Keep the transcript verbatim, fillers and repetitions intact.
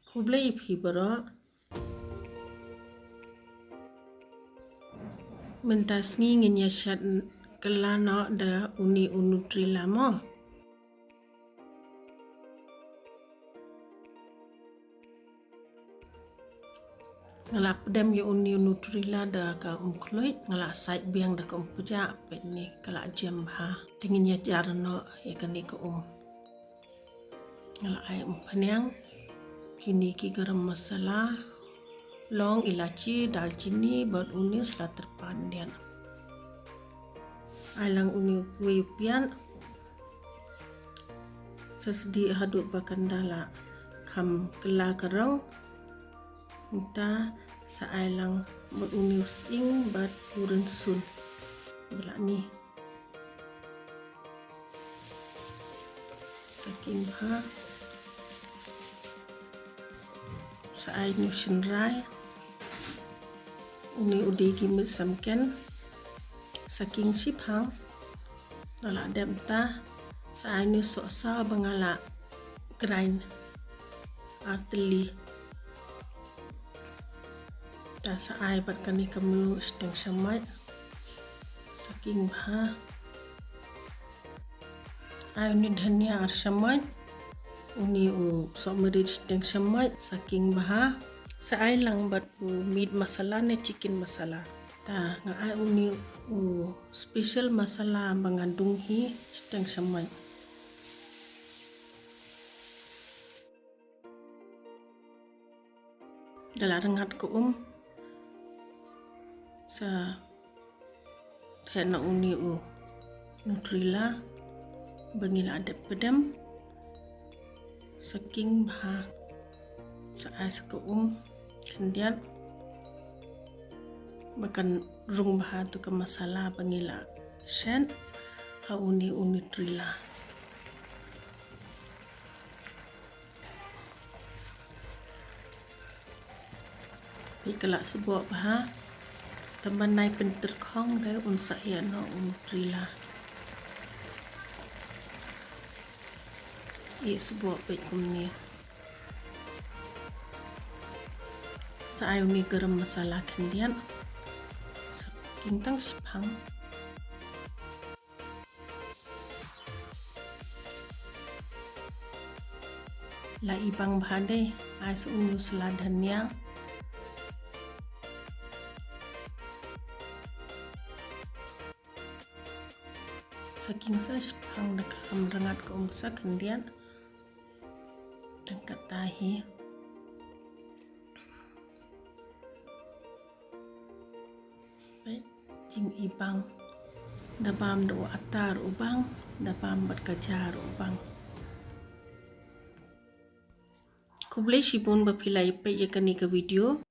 Khublei ïa phi baroh. Mynta sngi ngin ïa shet kylla noh da uni u Nutella mo. Nga la pdem ïa uni u Nutella da ka um khluit, nga la sait biang da ka um pjah, peit ne ka la jem bha. Te ngin ïa jar noh ïa kane ka um. Nga la ai umphniang, kine ki garam masala, long, ilachi, dalchini, bad uni u sla tyrpad khyndiat. Ai lang uni uwei u piat. Sa sdieh haduh ba kan da la kham kylla ka rong. Mynta sa ai lang bad uni u sying bad u rynsun. Ba la ni. Sa khing bha. Sa ai uni u shynrai. Uni u dei ki miet samken. Sa khing shiphang. Nga la dep mynta. Sa ai uni u sohsaw ba nga la grind ar tylli. Ta sa ai bad kane ka mluh shiteng shamoit. Sa khing bha. Ai uni dhania ar shamoit. Uni u sohmarit shiteng shamoit. Sa khing bha. Sa ai lang bad u meat masala ne chicken masala. Ta nga ai uni u special masala ba nga dung hi shiteng shamoit. Da la rngat ka um. Sa theh noh uni u Nutella ba ngi la dep pdem. Sa khing bha. Sa ai sa ka um khyndiat. Ba kan rung bha tu ka masala ba ngi la shet ha uni u Nutella. Peit ka la sboh bha. Tang ban nai pyntyrkhong de un sa ïeh noh u Nutella. Ïeh sboh peit kumne. Sa ai uni garam masala khyndiat. Sa khing tang shiphang. La ibang bha de, ai sa uni u sla dhania. Sa khing sa shiphang da ka kham rngat ka um sa khyndiat. Tang kata hi. Peit, jingibang. Da bam da u atta ruh bang, da bam bad ka ja ruh bang. Khublei shibun ba phi la ïa peit ïa kane ka video.